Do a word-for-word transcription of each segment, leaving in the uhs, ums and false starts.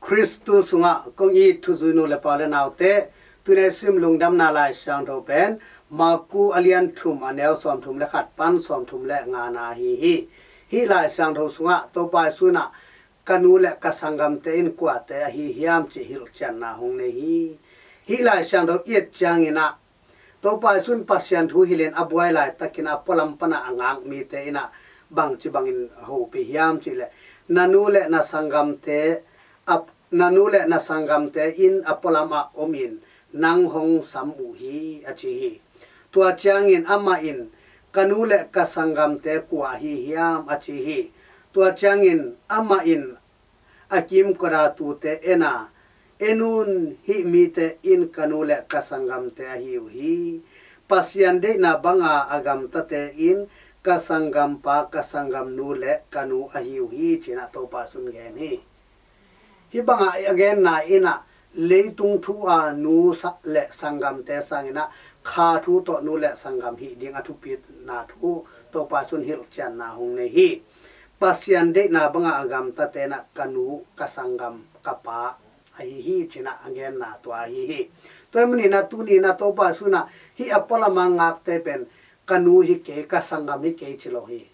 Khristu sungah kong it thuzui nu le pa le naute, tuni sim lungdamna Lai Siangtho pen Marku a lian thum, a neu sawmthum le khat pan sawmthum le ngana ahi hi. Hih Lai Siangtho sungah Topa Jesu in ah, "Ka nu le ka sanggamte in kuate ahi hiam?" cih hilhcianna hong nei hi. Hih Lai Siangtho i et ciangin ah, Topa Jesu in Pasian thu hilhin a buai laitakin a pualam pan a ngak mite in ah bangci bangin hopih hiam cih leh, "Na nu le na sanggamte a, na nu le na sanggamte in a pualam ah om in, nang hong sam uh hi," a ci hi. Tua ciangin amah in, "Ka nu le ka sanggamte kua ahi hiam?" a ci hi. Tua ciangin amah in a kimkot a tuute en a, "En un, hih mite in ka nu le ka sanggamte ahi uh hi. Pasian deihna banga a gamtate in ka sanggampa, ka sanggamnu le ka nu ahi uh hi," ci-in ah Topa Jesu in gen hi. Hih banga a genna in ah, leitung thu a nu sa-, le sanggamte sangin ah, kha thu tawh nu le sanggam hih ding a thupina thu Topa Jesu in hilhcianna hong nei hi. "Pasian deihna banga a gamtate in ah ka nu, ka sanggam, ka pa ahi hi," ci-in ah a genna tua ahi hi. Tua ahih manin ah tuni in ah Topa Jesu in ah hih a pualam a ngakte pen, "Ka nu hi kei, ka sanggam hi kei," ci lo hi.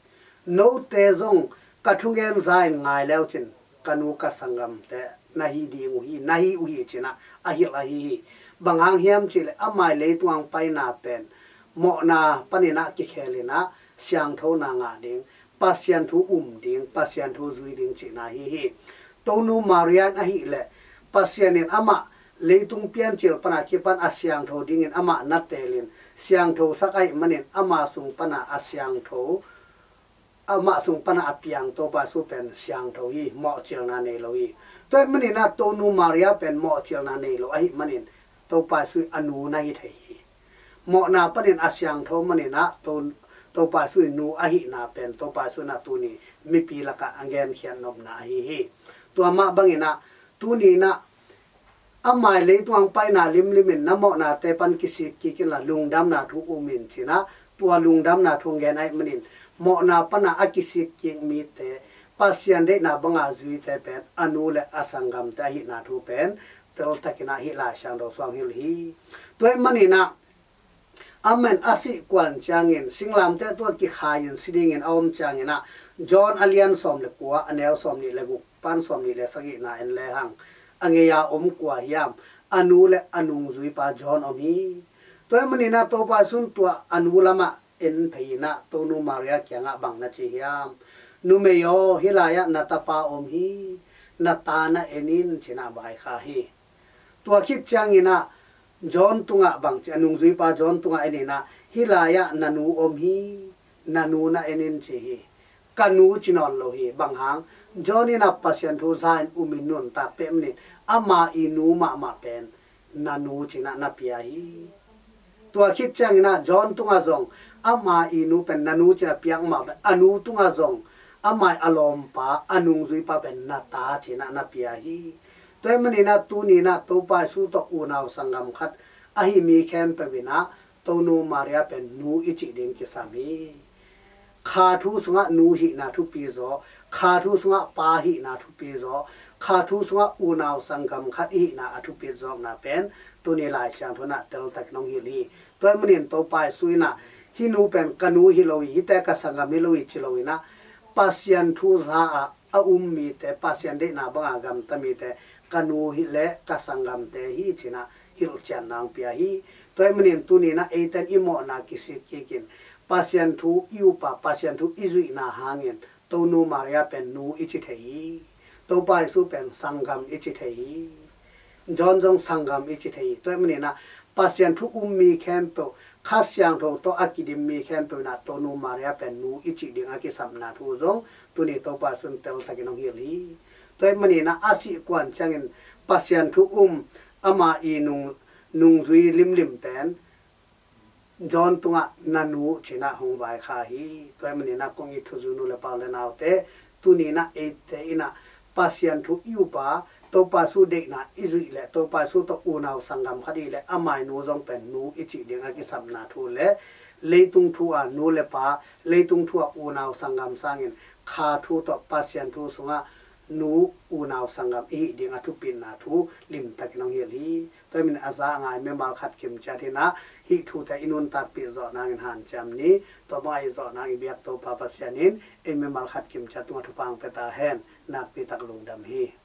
Note zong ka thugen za in ngai le uh cin, ka nu ka sanggamte na hi ding uh hi, na hi uh hi, ci-in ah a hilh ahi hi. Bang hang hiam cih leh amah i leitung a hong paina pen mawhna panin ah kikhel in ah siangthona ngah ding, Pasian thu um ding, Pasian thu zui ding cihna ahi hi. Tonu Maria in ahih leh Pasian in amah leitung piancil pan a kipan a siangtho dingin amah na teel in, siangtho sak ahih manin ama sung pan a a siangtho, amah sung pan a a piang Topa Jesu pen siangtho hi, mawhcilna nei lo hi. Tua ahih manin ah Tonu Maria pen mawhcilna nei lo ahih manin Topa Jesu a nu na hi thei hi. Mawhna panin a siangtho manin ah To-, Topa Jesu i nu ahihna pen Topa Jesu in ah tuni mipi lakah a genkhiat nopna ahi hi. Tua mah bangin ah tuni in ah amah i leitung a hong paina limlim in na mawhnate pan kisik kik inla lungdamna thu um in, ci-in ah tua lungdamna thu hong gen ahih manin mawhna pan a a kisik kik mite, Pasian deihna banga zuite pen a nu le a sanggamte ahihna thu pen teltakin ah hih Lai Siangtho sungah hilh hi. Tua ahih manin ah amah in a sih kuan ciangin singlamteh tungah kikhai in si dingin a om ciangin ah, John a lian sawm le kua, a neu sawmnih le guk pan sawmnih le sagihna en lehang, a gei-a om kua hiam? A nu le a nungzuipa John om hi. Tua ahih manin ah Topa Jesu in tua a nu lamah en phei in ah Tonu Maria kiangah bang na ci hiam? "Numei aw, hih lai-ah na tapa om hi, na ta na en in," ci-in ah vaikhak hi. Tua khit ciangin ah John tungah bang ci, a nungzuipa John tungah en in ah, "Hih lai-ah na nu om hi, na nu na en in," ci hi. "Ka nu," ci nawn lo hi. Bang hang? John in ah Pasian thu za in um in nuntak peuh manin ama i nu mahmah pen na nu ci-in ah na pia hi. Tua khit ciangin ah John tungah zong ama i nu pen na nu ci-in a piak mah pen, a nu tungah zong ama i a lawmpa, a nungzuipa pen na ta ci-in ah na pia hi. Tua ahih manin ah tuni in ah Topa Jesu tawh unau sanggam khat ahi mi khempeuh in ah Tonu Maria pen nu i cih ding kisam hi. Kha thu sungah nu hihna thupi zaw, kha thu sungah pa hihna thupi zaw, kha thu sungah unau sanggam khat i hihna a thupi zawkna pen tuni Lai Siangtho in ah teltakin hong hilh hi. Tua ahih manin Topa Jesu in ah hih nu pen ka nu hi lo hi, hihte ka sanggam hi lo hi ci lo in ah, Pasian thu za ah a um mite, Pasian deihna banga gamta mite ka nu hi le ka sanggamte hi ci-in ah hilhcianna hong pia hi. Tua ahih manin tuni in ah eite in i mawhna kisik kik in Pasian thu i up a, Pasian thu i zuihna hangin Tonu Maria pen nu i ci thei hi. Topa Jesu pen sanggam i ci thei hi. John zong sanggam i ci thei hi. Tua ahih manin ah Pasian thu um mi khempeuh, Kha Siangtho tawh a kidim mi khempeuh in ah Tonu Maria pen nu i cih ding a kisapna thu zong tuni Topa Jesu in teltakin hong hilh hi. Tua ahih manin ah a sih kuan ciangin Pasian thu um ama i nung, nungzui limlim pen John tungah na nu ci-in ah hong vaikhak hi. Tua ahih manin ah kong it thuzui nu le pa le naute, tuni in ah eite in ah Pasian thu i up a, Topa Jesu deihna i zuih leh, Topa Jesu tawh unau sanggam khat i hih leh ama i nu zong pen nu i cih ding a kisapna thu le, leitung thu a nu le pa, leitung thu a unau sanggam sangin kha thu tawh Pasian thu sungah nu unau sanggam i hih ding a thupitna thu limtakin hong hilh hi. Tua hi manin a za a ngai mimal khat kimciat hi-in ah hih thute i nuntakpih zawh nangin hanciam ni. Tua bang a i zawh nang i biak Topa Pasian in ei mimal khat kimciat tungah thupha hong pia ta hen. Nakpi tak lungdam hi.